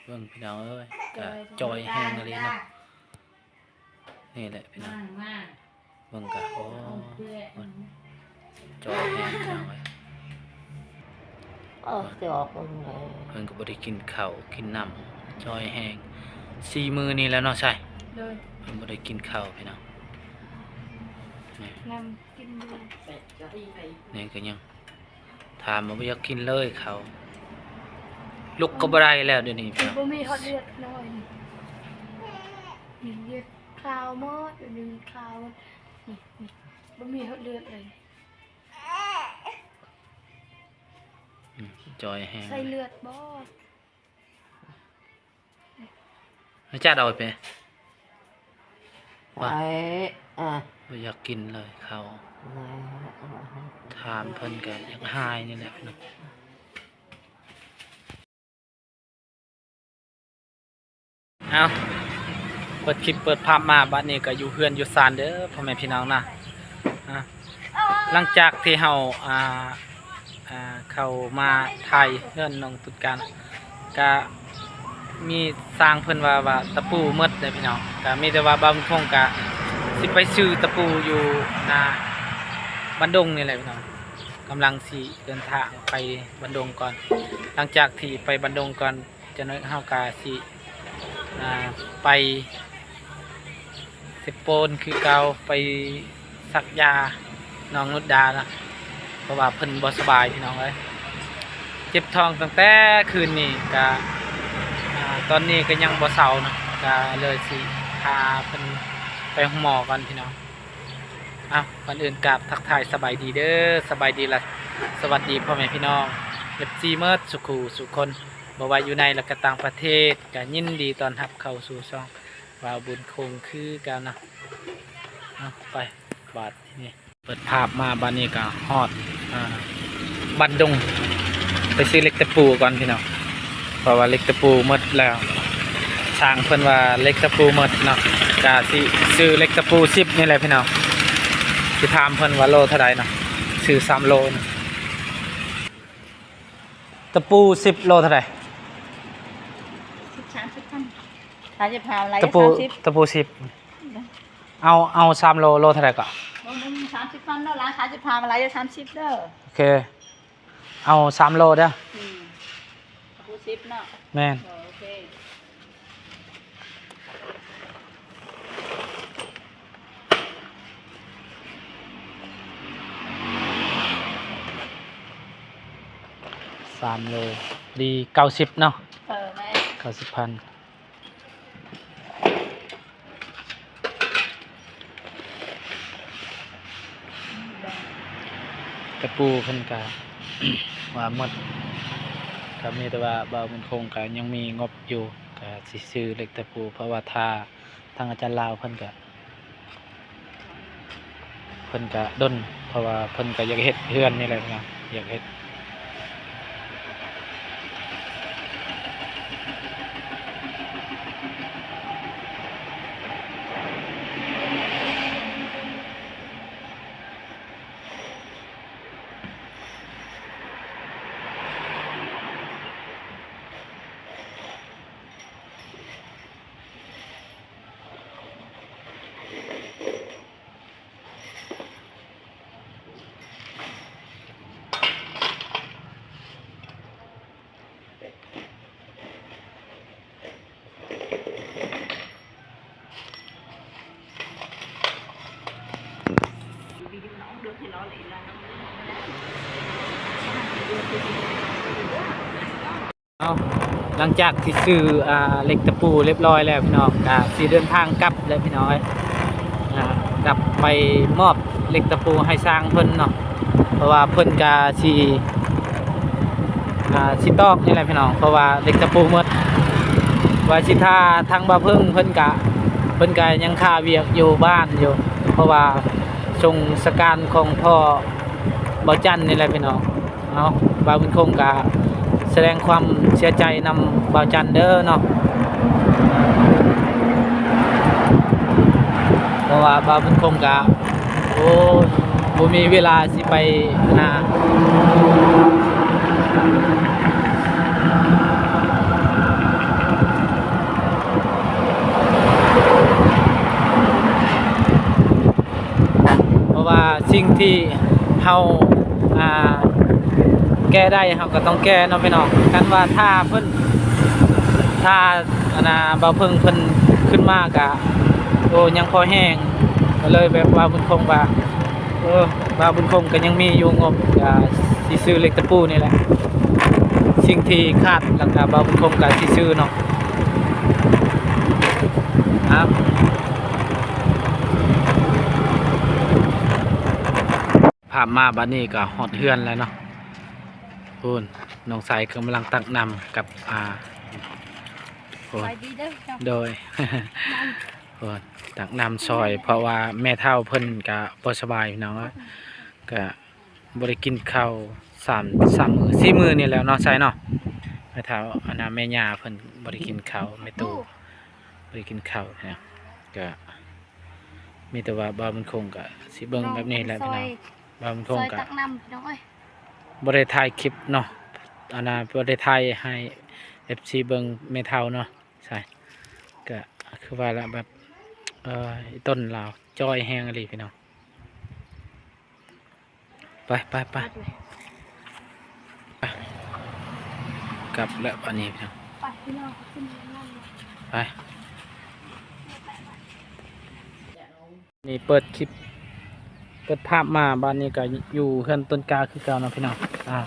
ເບິ່ງພີ່ນ້ອງເອີຍ ກະຈ່ອຍແຮງອີ່ຫຼີເນາະ. ນີ້ແຫຼະພີ່ນ້ອງ ເບິ່ງກະ ໂອ້ ຈ່ອຍແຮງພີ່ນ້ອງເອີຍ. ເອີ ຊິອອກເບິ່ງເລີຍ ເພິ່ນກໍບໍ່ໄດ້ກິນເຂົ້າກິນນ້ຳ ຈ່ອຍແຮງ ສີ່ມື້ນີ້ແລ້ວເນາະ ໃຊ່ ໂດຍ ເພິ່ນບໍ່ໄດ້ກິນເຂົ້າພີ່ນ້ອງ. ນີ້ ນ້ຳກິນຢູ່ ນີ້ກໍຍັງ ຖາມວ່າບໍ່ຢາກກິນເລີຍເຂົ້າ ລຸກກໍບໍ່ໄດ້ແລ້ວດຽວນີ້ພີ່ນ້ອງ. ບໍ່ມີຮອດເລືອດນ້ອຍນີ້ ນີ້ເລືອດຂາວໝົດ ດຽວນີ້ຂາວໝົດ ນີ້ ນີ້ ບໍ່ມີຮອດເລືອດເລີຍ. ອືມ ຈ່ອຍແຮງ ໃສ່ເລືອດບໍ່? ໃຫ້ຈັດເອົາໄປ ໄປ ວ່າ ອ່າ ບໍ່ຢາກກິນເລີຍເຂົ້າ ແມ່ນ ຖາມເພິ່ນກໍຢາກຫາຍນີ້ແຫຼະເນາະ. ເອົາ ເປີດຄລິບເປີດພາບມາ ບັດນີ້ກໍຢູ່ເຮືອນຢູ່ຊານເດີພໍ່ແມ່ພີ່ນ້ອງນະ. ອ່າ ຫຼັງຈາກທີ່ເຮົາ ອ່າ ອ່າ ເຂົ້າມາຖ່າຍເຮືອນນ້ອງຕຸດການ ກະມີຊ່າງເພິ່ນວ່າ ວ່າຕະປູໝົດເດ້ພີ່ນ້ອງ. ກະມີແຕ່ວ່າບ່າວບຸນຄົງກະຊິໄປຊື້ຕະປູຢູ່ ອ່າ ບັນດົງນີ້ແຫຼະພີ່ນ້ອງ. ກຳລັງຊິເດີນທາງໄປບັນດົງກ່ອນ. ຫຼັງຈາກທີ່ໄປບັນດົງກ່ອນ ຈັກໜ້ອຍເຮົາກະຊິ ອ່າ ໄປເຊັບໂປນຄືເກົ່າ ໄປສັກຢານ້ອງນຸດດານະ ເພາະວ່າເພິ່ນບໍ່ສະບາຍພີ່ນ້ອງເອີຍ. ເຈັບທ້ອງຕັ້ງແຕ່ຄືນນີ້ກະ ອ່າ ຕອນນີ້ກໍຍັງບໍ່ເຊົານະ ກະເລີຍຊິພາເພິ່ນໄປໂຮງໝໍກ່ອນພີ່ນ້ອງ. ເອົ້າ ກ່ອນອື່ນກາບທັກທາຍສະບາຍດີເດີ ສະບາຍດີ ແລະ ສະຫວັດດີພໍ່ແມ່ພີ່ນ້ອງ ເອັຟຊີ ໝົດສູ່ຄູ່ສູ່ຄົນ ບໍ່ວ່າຢູ່ໃນ ແລະ ກະຕ່າງປະເທດ ກະຍິນດີຕ້ອນຮັບເຂົ້າສູ່ຊ່ອງບ່າວບຸນຄົງຄືເກົ່ານະ. ເອົາ ໄປ ບາດນີ້ ເປີດພາບມາ ບາດນີ້ກະຮອດ ອ່າ ບັນດົງ ໄປຊື້ເຫຼັກຕະປູກ່ອນພີ່ນ້ອງ ເພາະວ່າເຫຼັກຕະປູໝົດແລ້ວ. ຊ່າງເພິ່ນວ່າເຫຼັກຕະປູໝົດເນາະ ກະຊິຊື້ເຫຼັກຕະປູສິບນີ້ແຫຼະພີ່ນ້ອງ. ຊິຖາມເພິ່ນວ່າໂລເທົ່າໃດເນາະ ຊື້ສາມໂລນະ. ຕະປູສິບໂລເທົ່າໃດ? ສິບ ສາມສິບພັນ ສາມສິບພັນ ລາຍ ຕະປູ ສາມສິບ ຕະປູສິບ ເອົາ ເອົາສາມໂລ ໂລເທົ່າໃດເກາະ? ໂລໜຶ່ງສາມສິບພັນເນາະ ລາຍ ສາມສິບພັນ ລາຍ ສາມສິບເດີ. ໂອເຄ ເອົາສາມໂລເດີ. ອືມ ຕະປູສິບເນາະ. ແມ່ນ ເອີ ໂອເຄ. ສາມໂລ ດີ ເກົ້າສິບເນາະ. ເອີ ແມ່ນ ເກົ້າສິບພັນ. ຕະປູເພິ່ນກະວ່າໝົດ ກະມີແຕ່ວ່າບ່າວບຸນຄົງກະຍັງມີງົບຢູ່ ກະຊິຊື້ເຫຼັກຕະປູ ເພາະວ່າຖ້າທາງອາຈານລາວເພິ່ນກະ ເພິ່ນກະດົນ ເພາະວ່າເພິ່ນກະຢາກເຮັດເຮືອນນີ້ແຫຼະ ຢາກເຮັດ. ເອົາ ຫຼັງຈາກທີ່ຊື້ ອ່າ ເຫຼັກຕະປູຮຽບຮ້ອຍແລ້ວພີ່ນ້ອງ ກະຊິເດີນທາງກັບແລ້ວພີ່ນ້ອງເອີຍ. ອ່າ ກັບໄປມອບເຫຼັກຕະປູໃຫ້ຊ່າງເພິ່ນເນາະ ເພາະວ່າເພິ່ນກະຊິ ອ່າ ຊິຕອກນີ້ແຫຼະພີ່ນ້ອງ ເພາະວ່າເຫຼັກຕະປູໝົດ. ວ່າຊິຖ້າທາງບ່າວເພິ່ງ ເພິ່ນກະ ເພິ່ນກະຍັງຄາວຽກຢູ່ບ້ານຢູ່ ເພາະວ່າສົງສະການຂອງພໍ່ບ່າວຈັນນີ້ແຫຼະພີ່ນ້ອງ. ເນາະ ບ່າວບຸນຄົງກະສະແດງຄວາມເສຍໃຈນຳບ່າວຈັນເດີເນາະ ເພາະວ່າບ່າວບຸນຄົງກະ ໂອ້ ບໍ່ມີເວລາຊິໄປນາ. ທີ່ເຮົາ ອ່າ ແກ້ໄດ້ເຮົາກໍຕ້ອງແກ້ເນາະພີ່ນ້ອງ. ຄັນວ່າຖ້າເພິ່ນ ຖ້າ ອັນນ່າ ບ່າວເພິ່ງເພິ່ນຂຶ້ນມາກະ ໂອ້ ຍັງພໍແຮງ ກໍເລີຍແບບວ່າບຸນຄົງວ່າ ເອີ ບ່າວບຸນຄົງກໍຍັງມີຢູ່ງົບ ກະຊິຊື້ເຫຼັກຕະປູນີ້ແຫຼະ ສິ່ງທີ່ຂາດ ແລ້ວກະບ່າວບຸນຄົງກະຊິຊື້ເນາະ. ພາບມາບັດນີ້ກໍຮອດເຮືອນແລ້ວເນາະ. ພຸ້ນ ນ້ອງຊາຍກຳລັງຕັກນ້ຳກັບ ອ່າ ໂອ້ ສະບາຍດີເດີເຈົ້າ. ໂດຍ ໂອ້ ຕັກນ້ຳຊ່ອຍ ເພາະວ່າແມ່ເຖົ້າເພິ່ນກະບໍ່ສະບາຍພີ່ນ້ອງເອີຍ ກະບໍ່ໄດ້ກິນເຂົ້າສາມ ສາມມື້ ສີ່ມື້ນີ້ແລ້ວເນາະ ຊາຍເນາະ. ແມ່ເຖົ້າ ອັນນ່າ ແມ່ຍ່າເພິ່ນບໍ່ໄດ້ກິນເຂົ້າ ແມ່ຕູ້ບໍ່ໄດ້ກິນເຂົ້ານະ ກະ ມີແຕ່ວ່າບ່າວບຸນຄົງກະຊິເບິ່ງແບບນີ້ແຫຼະພີ່ນ້ອງ. ບ່າວບຸນຄົງກະ ຊ່ອຍຕັກນ້ຳພີ່ນ້ອງເອີຍ ບໍ່ໄດ້ຖ່າຍຄລິບເນາະ ອັນນ່າ ບໍ່ໄດ້ຖ່າຍໃຫ້ເອັຟຊີເບິ່ງແມ່ເຖົ້າເນາະ. ໃຊ່ ກະຄືວ່າລະ ແບບ ເອີ ອີ່ຕົ້ນລາວຈ່ອຍແຮງອີ່ຫຼີພີ່ນ້ອງ. ໄປ ໄປ ໄປ ໄປ ກັບແລ້ວອັນນີ້ພີ່ນ້ອງ ໄປ ໄປ. ນີ້ເປີດຄລິບ ເປີດພາບມາ ບາດນີ້ກໍຢູ່ເຮືອນຕົ້ນກ້າຄືເກົ່າເນາະພີ່ນ້ອງ. ອ່າ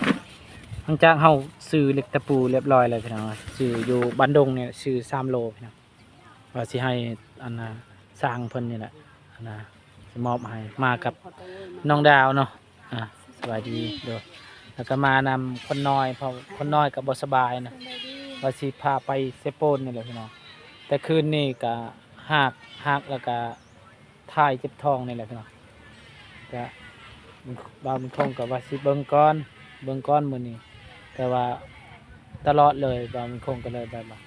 ຫຼັງຈາກເຮົາຊື້ເຫຼັກຕະປູລຽບຮ້ອຍແລ້ວພີ່ນ້ອງ ຊື້ຢູ່ບ້ານດົງນີ້ ຊື້ສາມໂລພີ່ນ້ອງ. ວ່າຊິໃຫ້ ອັນນ່າ ຊ່າງເພິ່ນນີ້ແຫຼະ ອັນນ່າ ຊິມອບໃຫ້ ມາກັບນ້ອງດາວເນາະ. ອ່າ ສະບາຍດີ ໂດຍ ແລ້ວກໍມານຳຄົນນ້ອຍ ເພາະຄົນນ້ອຍກໍບໍ່ສະບາຍນະ ສະບາຍດີ ວ່າຊິພາໄປເຊໂປນນີ້ແຫຼະພີ່ນ້ອງ. ແຕ່ຄືນນີ້ກໍຮາກ ຮາກ ແລ້ວກໍຖ່າຍເຈັບທ້ອງນີ້ແຫຼະພີ່ນ້ອງ. ກະ ບ່າວບຸນຄົງກໍວ່າຊິເບິ່ງກ່ອນ ເບິ່ງກ່ອນມື້ນີ້ ແຕ່ວ່າຕະຫຼອດເລີຍ ບ່າວບຸນຄົງກໍເລີຍແບບວ່າ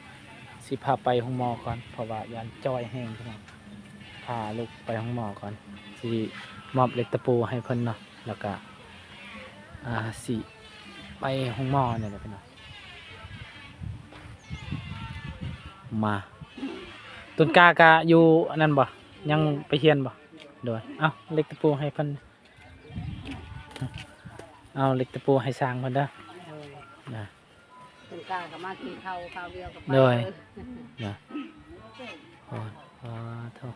ຊິພາໄປໂຮງໝໍກ່ອນ ເພາະວ່າຢ້ານຈ່ອຍແຮງພີ່ນ້ອງ. ພາລູກໄປໂຮງໝໍກ່ອນ ຊິມອບເຫຼັກຕະປູໃຫ້ເພິ່ນເນາະ ແລ້ວກະ ອ່າ ຊິໄປໂຮງໝໍນີ້ແຫຼະພີ່ນ້ອງ. ມາ ຕົ້ນກ້າກະຢູ່ອັນນັ້ນບໍ່? ຍັງໄປຮຽນບໍ່? ໂດຍ ເອົາເຫຼັກຕະປູໃຫ້ເພິ່ນ ເອົາເຫຼັກຕະປູໃຫ້ຊ່າງເພິ່ນເດີ. ໂດຍ ນະ ເພິ່ນກ້າກໍມາກິນເຂົ້າຄາວດຽວກໍໄປ ໂດຍ ເລີຍ ນະ. ໂອ້ ໂອ້ໂທ້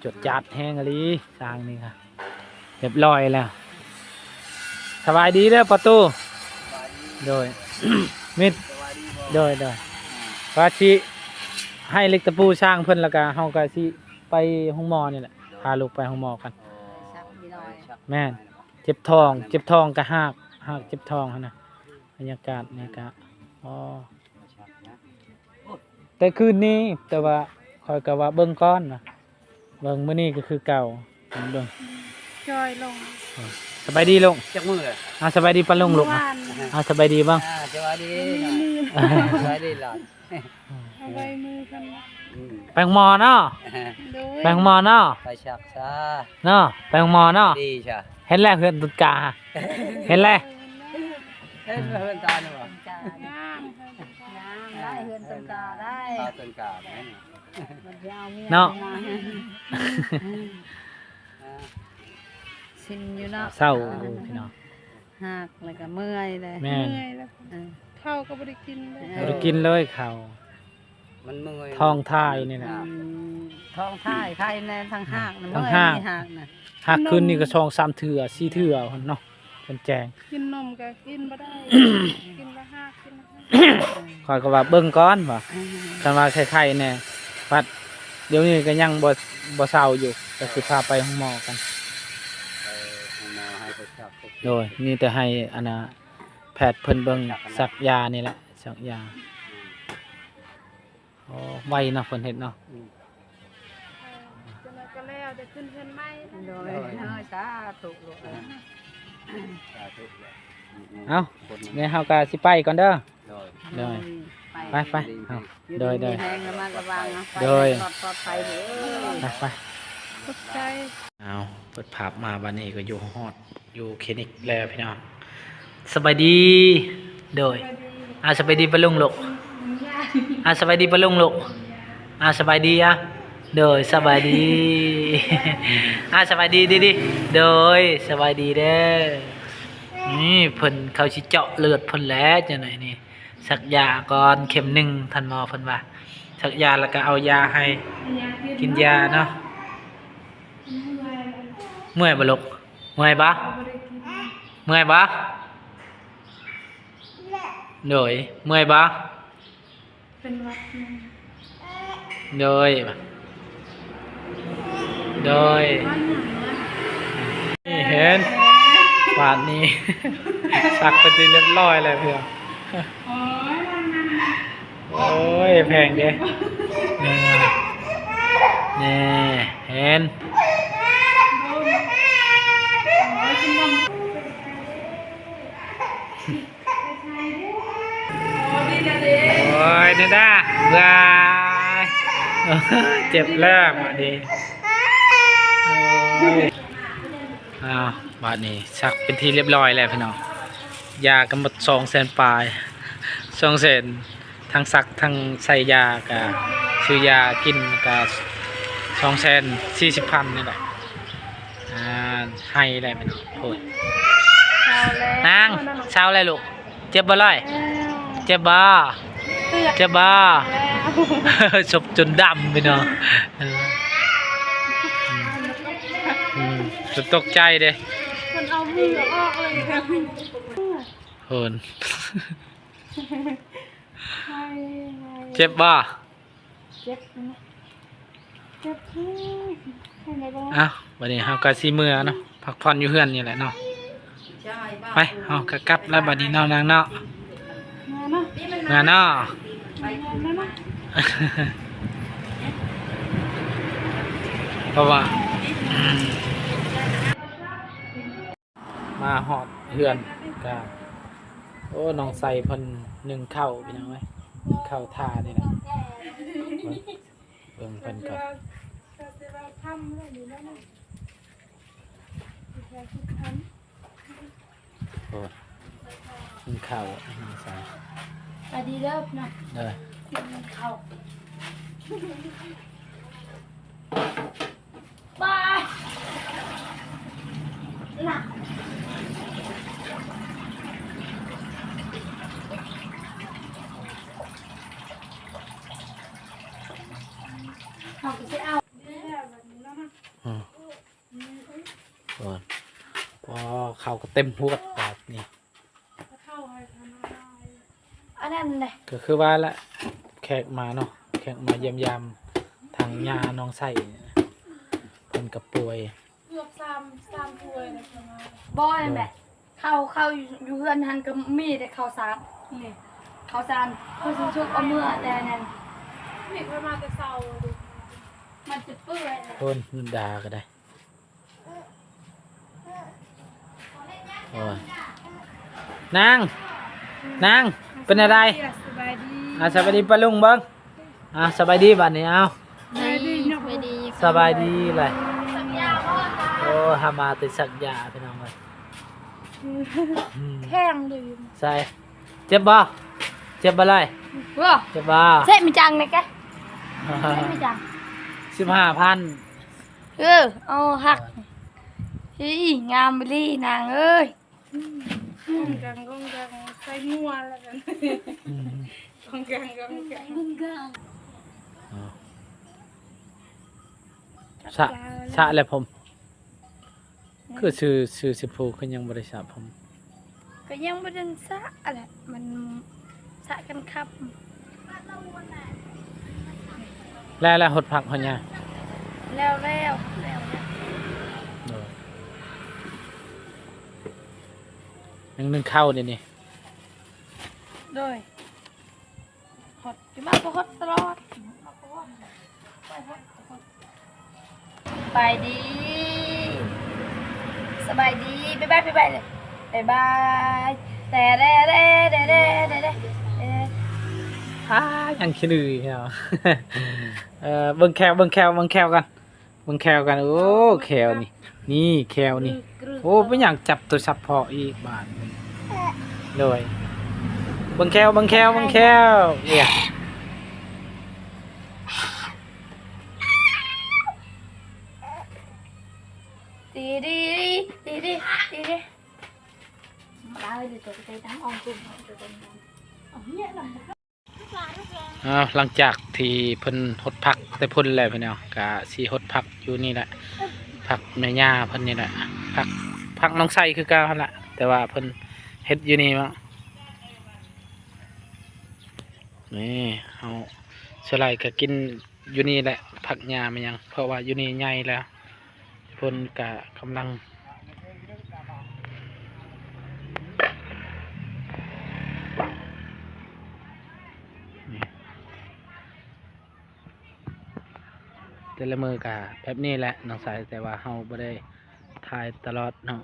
ຈົດຈັດແຮງອີ່ຫຼີ ຊ່າງນີ້ກະ ຮຽບຮ້ອຍແລ້ວ. ສະບາຍດີເດີປະຕູ. ໂດຍ ມິດ ໂດຍ ໂດຍ ວ່າຊິໃຫ້ເຫຼັກຕະປູຊ່າງເພິ່ນ ແລ້ວກະເຮົາກະຊິໄປໂຮງໝໍນີ້ແຫຼະ ພາລູກໄປໂຮງໝໍກ່ອນ. ແມ່ນ ເຈັບທ້ອງ ເຈັບທ້ອງກະຮາກ ຮາກເຈັບທ້ອງຫັ້ນນະ. ບັນຍາກາດນີ້ກະ ອໍ ແຕ່ຄືນນີ້ ແຕ່ວ່າຂ້ອຍກໍວ່າເບິ່ງກ່ອນນະ ເບິ່ງມື້ນີ້ກໍຄືເກົ່າ ເບິ່ງ ຈ່ອຍລົງ. ສະບາຍດີລຸງ ຈັກມື້ແລ້ວ? ອ່າ ສະບາຍດີປ້າລຸງລູກ ເມື່ອວານ ອ່າ ສະບາຍດີບໍ່? ອ່າ ສະບາຍດີ ສະບາຍດີຫຼານ ເອົາໄວ້ມືເພິ່ນ ອືມ ໄປໂຮງໝໍເນາະ. ໂດຍ ໄປໂຮງໝໍເນາະ ໄປສັກຊາເນາະ ໄປໂຮງໝໍເນາະ. ດີຊະ ເຫັນແລ້ວເຮືອນຕົ້ນກ້າ ເຫັນແລ້ວ ເຫັນເຮືອນຕານບໍ່? ງາມ ງາມໄດ້ເຮືອນຕົ້ນກ້າໄດ້ ຕາຕົ້ນກ້າໄດ້ ມັນຊິເອົາເມຍ ເນາະ ມາ ຊິນຢູ່ເນາະ ເສົ້າຢູ່ພີ່ນ້ອງ. ຮາກແລ້ວກໍເມື່ອຍເລີຍ ແມ່ນ ເມື່ອຍແລ້ວ ເອີ ເຂົ້າກໍບໍ່ໄດ້ກິນເລີຍ ເອີ ບໍ່ໄດ້ກິນເລີຍເຂົ້າ ມັນເມື່ອຍ ທ້ອງຖ່າຍນີ້ນະ ອືມ ທ້ອງຖ່າຍ ຖ່າຍແນ່ ທັງຮາກນະ ທັງຮາກ ເມື່ອຍ ຮາກນະ ຮາກຄືນນີ້ກໍສອງສາມເທື່ອ ສີ່ເທື່ອພຸ້ນເນາະ ເພິ່ນແຈ້ງ ກິນນົມກໍກິນບໍ່ໄດ້ ກິນແຕ່ຮາກ ກິນແຕ່ຮາກ. ຂ້ອຍກໍວ່າເບິ່ງກ່ອນວ່າ ອືມ ຄັນວ່າໄຄໆແນ່ ບັດດຽວນີ້ກໍຍັງບໍ່ ບໍ່ເຊົາຢູ່ ກໍຊິພາໄປໂຮງໝໍກ່ອນ. ໂດຍ ມີແຕ່ໃຫ້ອັນນ່າ ແພດເພິ່ນເບິ່ງ ສັກຢານີ້ແຫຼະ ສັກຢາ. ໂອ້ ໄວເນາະ ເພິ່ນເຮັດເນາະ. ອືມ ເອີ ຈັກໜ້ອຍກໍແລ້ວ ໄດ້ຂຶ້ນເຮືອນໃໝ່ແລ້ວ. ໂດຍ ໂດຍ ເອີ ສາທຸລູກ ສາທຸ. ເອົາ ແມ່ເຮົາກໍຊິໄປກ່ອນເດີ. ໂດຍ ໂດຍ ໄປ ໄປ ເອົາ ຢູ່ດີມີແຮງ ລະມັດລະວັງເນາະ ໂດຍ ໄປໃຫ້ລອດປອດໄພເດີ ໄປ ໄປ ຂອບໃຈ. ເອົາ ເປີດພາບມາບັດນີ້ກໍຢູ່ຮອດ ຢູ່ຄລີນິກແລ້ວພີ່ນ້ອງ. ສະບາຍດີ ໂດຍ ສະບາຍດີ ອ່າ ສະບາຍດີປ້າລຸງລູກ ອ່າ ສະບາຍດີປ້າລຸງລູກ ອ່າ ສະບາຍດີ ອ່າ ໂດຍ ສະບາຍດີ ອາ ສະບາຍດີດີໆ ໂດຍ ສະບາຍດີເດີ. ນີ້ເພິ່ນ ເຂົາຊິເຈາະເລືອດເພິ່ນແຫຼະ ຈັ່ງໃດນີ້ ສັກຢາກ່ອນເຂັມໜຶ່ງ ທ່ານໝໍເພິ່ນວ່າ ສັກຢາແລ້ວກໍເອົາຢາໃຫ້ກິນຢາເນາະ. ເມື່ອຍບໍ່ລູກ? ເມື່ອຍບໍ່? ເມື່ອຍບໍ່? ໂດຍ ເມື່ອຍບໍ່? ເປັນຫວັດແມ່ນ. ໂດຍ ໂດຍ ນີ້ເຫັນ ບາດນີ້ ສັກເປັນທີ່ຮຽບຮ້ອຍແລ້ວເພື່ອນ. ໂອ້ຍ ແພງເດ້ ນີ້ ເຫັນ ໂອ້ຍ ເນດາ ບາຍ ເຈັບແລ້ວບາດນີ້ ໂອ້ຍ. ອ້າວ ບາດນີ້ສັກເປັນທີ່ຮຽບຮ້ອຍແລ້ວພີ່ນ້ອງ ຢາກໍໝົດສອງແສນປາຍ ສອງແສນ ທັງສັກທັງໃສ່ຢາ ກະຊື້ຢາກິນກະສອງແສນສີ່ສິບພັນນີ້ແຫຼະ. ອາ ໄຫ້ແລ້ວພີ່ນ້ອງ ໂອ້ຍ ນາງ ເຊົາແລ້ວລູກ ເຈັບບໍ່ລອຍ? ເຈັບບໍ່? ເຈັບບໍ່? ສົບຈົນດຳພີ່ນ້ອງ ເອີ ອືມ ຈົນຕົກໃຈເດ້ ມັນເອົາມືອອກເລີຍ ໂຫນ ເຈັບບໍ່? ເຈັບ ເຈັບ ເຮັດໄດ້ບໍ່? ອ້າວ ບາດນີ້ເຮົາກໍຊິເມືອເນາະ ພັກຜ່ອນຢູ່ເຮືອນນີ້ແຫຼະເນາະ ໄປ ເຮົາກໍກັບແລ້ວບາດນີ້ເນາະ ນາງເນາະ ເມືອເນາະ ເມືອເນາະ ເພາະວ່າ ມາຮອດເຮືອນກະ ໂອ້ ນ້ອງໃສເພິ່ນໜຶ້ງເຂົ້າພີ່ນ້ອງເອີຍ ໜຶ້ງເຂົ້າຖ້ານີ້ແຫຼະ ເບິ່ງເພິ່ນກ່ອນ ໂອ້ ໜຶ້ງເຂົ້າ ນ້ອງໃສ ສະບາຍດີເດີພີ່ນ້ອງ ເດີ ກິນເຂົ້າ. ບາຍ ລະ ເຮົາກໍຊິເອົາ ອືມ ໂອ້ຍ ໂອ້ ເຂົ້າກໍເຕັມຮວດບາດນີ້. ອັນນັ້ນເດ້ ກໍຄືວ່າລະ ແຂກມາເນາະ ແຂກມາຢ້ຽມຢາມທາງຍ່ານ້ອງໃສ ເພິ່ນກໍປ່ວຍ ເກືອບສາມ ສາມຖ້ວຍແລ້ວ ບໍ່ແມ່ນແບບ ເຂົ້າ ເຂົ້າຢູ່ ຢູ່ເຮືອນຫັ້ນກໍມີແຕ່ເຂົ້າສານ ນີ້ ເຂົ້າສານ ເພິ່ນຊິສຸກເອົາເມືອແຕ່ນັ້ນ ນີ້ເພິ່ນມາແຕ່ເຊົ້າ ມັນຈະເປື່ອຍ ຄົນດາກໍໄດ້. ໂອ້ຍ ນາງ ນາງ ເປັນແນວໃດ? ສະບາຍດີ ອ່າ ສະບາຍດີປ້າລຸງເບິ່ງ ອ່າ ສະບາຍດີບາດນີ້ ເອົາ ສະບາຍດີ ສະບາຍດີ ສະບາຍດີແຫຼະ ໂອ້ ຫາມາແຕ່ສັກຢາພີ່ນ້ອງເອີຍ ແຂງດີ ໃສ ເຈັບບໍ່? ເຈັບບໍ່ລະ? ບໍ່ ເຈັບບໍ່? ເສະມີຈັງແດ່ແກ ເສະມີຈັງ ສິບຫ້າພັນ. ເອີ ເອົາ ຮັກ ອີ ງາມອີ່ຫຼີນາງເອີຍ ກ້ອງແກ້ງ ກ້ອງແກ້ງ ໃສ່ງົວແລ້ວກັນ ອືມ ກ້ອງແກ້ງ ກ້ອງແກ້ງ ກ້ອງແກ້ງ ສະ ສະແລ້ວຜົມ ຄືຊື່ ຊື່ຊິພູຄືຍັງບໍ່ໄດ້ສະຜົມ? ກໍຍັງບໍ່ທັນສະແຫຼະ ມັນສະກັນຄ່ຳ ແລ້ວ ແລ້ວຫົດຜັກຫົດຫຍ້າ ແລ້ວ ແລ້ວ ແລ້ວ ໂດຍ ຍັງໜຶ້ງເຂົ້າເດນີ້ ໂດຍ. ຮອດ ຊິມາບໍ່ຮອດຕະຫຼອດ ສະບາຍດີ ສະບາຍດີ ບາຍບາຍ ບາຍບາຍ ບາຍບາຍ ແຕ່ແດ່ແດ່ແດ່ແດ່ແດ່ແດ່ ພາຍັງຂີ້ດື້ເນາະ ເອີ ເບິ່ງແຂ້ວ ເບິ່ງແຂ້ວ ເບິ່ງແຂ້ວກ່ອນ. ເບິ່ງແຂ້ວກັນ ໂອ້ ແຂ້ວນີ້ ນີ້ແຂ້ວນີ້ ໂອ້ ເປັນຫຍັງຈັບໂທລະສັບພໍ້ອີກບາດນີ້ ໂດຍ ເບິ່ງແຂ້ວ ເບິ່ງແຂ້ວ ເບິ່ງແຂ້ວ ເອີຍ ເອີຍ ອ້າວ ຫຼັງຈາກທີ່ເພິ່ນຫົດຜັກແຕ່ພຸ້ນແລ້ວພີ່ນ້ອງ ກະຊິຫົດຜັກຢູ່ນີ້ແຫຼະ ຜັກແມ່ຍ່າເພິ່ນນີ້ແຫຼະ ຜັກ ຜັກນ້ອງໄຊຄືເກົ່າຫັ້ນລະ ແຕ່ວ່າເພິ່ນເຮັດຢູ່ນີ້ເນາະ. ນີ້ເຮົາສ່ວນຫຼາຍກະກິນຢູ່ນີ້ແຫຼະ ຜັກຫຍ້າແມ່ນຫຍັງ ເພາະວ່າຢູ່ນີ້ໃຫຍ່ແລ້ວ ເພິ່ນກະກຳລັງ ແຕ່ລະມື້ກະແບບນີ້ແຫຼະນ້ອງຊາຍ ແຕ່ວ່າເຮົາບໍ່ໄດ້ຖ່າຍຕະຫຼອດເນາະ.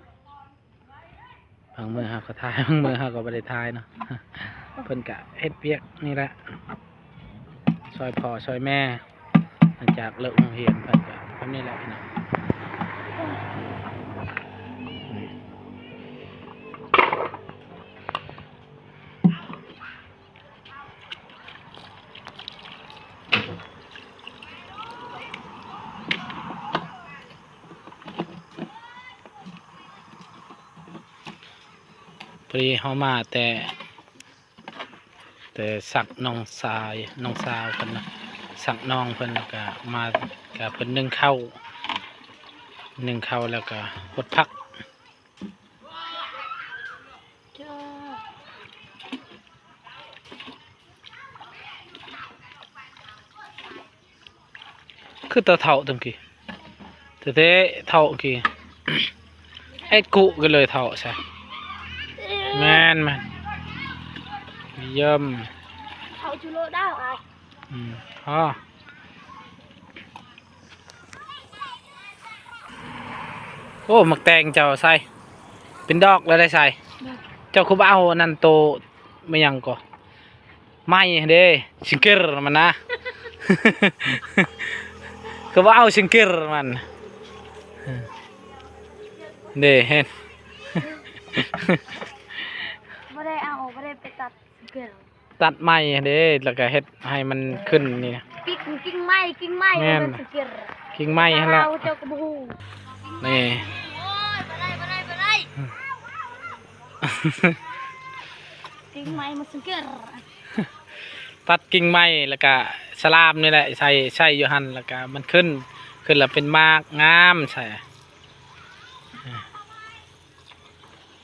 ບາງມື້ເຮົາກໍຖ່າຍ ບາງມື້ເຮົາກໍບໍ່ໄດ້ຖ່າຍເນາະ. ເພິ່ນກະເຮັດວຽກນີ້ແຫຼະ ຊ່ອຍພໍ່ຊ່ອຍແມ່ ຫຼັງຈາກເລີກໂຮງຮຽນ ເພິ່ນກະແບບນີ້ແຫຼະພີ່ນ້ອງ. ພໍດີເຮົາມາແຕ່ ແຕ່ສັກນ້ອງຊາຍ ນ້ອງສາວເພິ່ນນະ ສັກນ້ອງເພິ່ນ ແລ້ວກະມາ ກະເພິ່ນໜຶ້ງເຂົ້າ ໜຶ້ງເຂົ້າແລ້ວກະຫົດຜັກ. ຄືຕາເຖົ້າຕັ້ງກີ້ ແທ້ໆ ເຖົ້າກີ້ ເອັດກຸກັນເລີຍເຖົ້າຊະ. ແມ່ນ ແມ່ນ ຢ້ຽມ ເຖົ້າຈຸໂລດາວອ້າຍ. ອືມ ອໍ ໂອ້ ໝາກແຕງເຈົ້າໃສ່ ເປັນດອກແລ້ວໄດ໋ໃສ່. ເຈົ້າຄືບໍ່ເອົາອັນນັ້ນໂຕ ແມ່ນຫຍັງກໍ ໄມ້ເດ້ ຊິງເກີລມັນນະ ຄືບໍ່ເອົາຊິງເກີລມັນເດ້ ເຫັນ ບໍ່ໄດ້ເອົາ ບໍ່ໄດ້ໄປຕັດຊິງເກີລ. ຕັດໄມ້ເດ້ ແລ້ວກະເຮັດໃຫ້ມັນຂຶ້ນນີ້ນະ ກິ່ງ ກິ່ງໄມ້ ກິ່ງໄມ້ ແມ່ນ ມັນຊິເກີລ ກິ່ງໄພຫັ້ນລະ ເຈົ້າກໍບໍ່ຮູ້ ນີ້ ໂອ້ຍ ບໍ່ໄດ້ ບໍ່ໄດ້ ບໍ່ໄດ້ ກິ່ງໄມ້ມັນຊິເກີລ. ຕັດກິ່ງໄມ້ ແລ້ວກະສະລາມນີ້ແຫຼະ ໃສ່ ໃສ່ຢູ່ຫັ້ນ ແລ້ວກະມັນຂຶ້ນ ຂຶ້ນແລ້ວເປັນໝາກງາມໃສ່.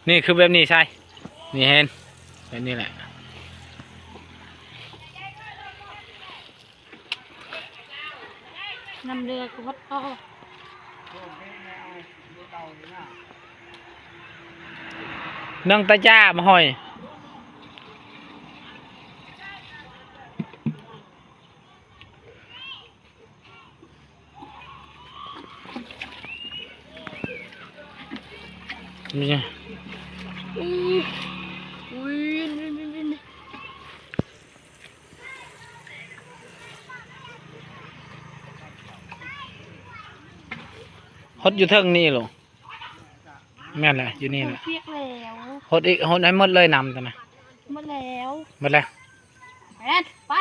ນີ້ຄືແບບນີ້ໃສ່ ນີ້ເຫັນ ແບບນີ້ແຫຼະ ນ້ຳເຫຼືອກໍໝົດພໍ ນັ່ງຕາຈ້າມາຫອຍ. ນີ້ ຫົດຢູ່ເທິງນີ້ໂລ. ແມ່ນແຫຼະ ຢູ່ນີ້ແຫຼະ ຫົດປຽກແລ້ວ ຫົດອີກ ຫົດໃຫ້ໝົດເລີຍນ້ຳຕົວນະ ໝົດແລ້ວ ໝົດແລ້ວ ແມ່ນ ໄປ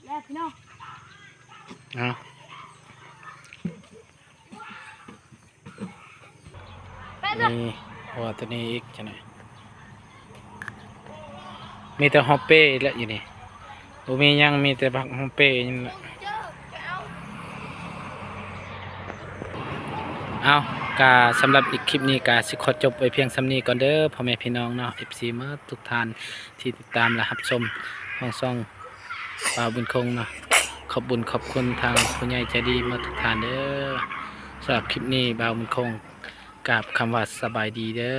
ແລ້ວພີ່ນ້ອງ ເອົາ ໄປເດີ ນີ້ ເພາະວ່າຕົວນີ້ອີກຈັ່ງໃດ ມີແຕ່ຮອບເປ້ແຫຼະຢູ່ນີ້ ບໍ່ມີຫຍັງ ມີແຕ່ຜັກຮອບເປ້ນີ້ແຫຼະ. ເອົາ ກະສຳລັບອີກຄລິບນີ້ກະຊິຂໍຈົບໄວ້ພຽງສ່ຳນີ້ກ່ອນເດີ ພໍ່ແມ່ພີ່ນ້ອງເນາະ ເອັຟຊີ ໝົດທຸກທ່ານທີ່ຕິດຕາມ ແລະ ຮັບຊົມຂອງຊ່ອງບ່າວບຸນຄົງເນາະ ຂອບບຸນຂອບຄຸນທາງຜູ້ໃຫຍ່ໃຈດີໝົດທຸກທ່ານເດີ. ສຳລັບຄລິບນີ້ບ່າວບຸນຄົງ ກາບຄຳວ່າສະບາຍດີເດີ.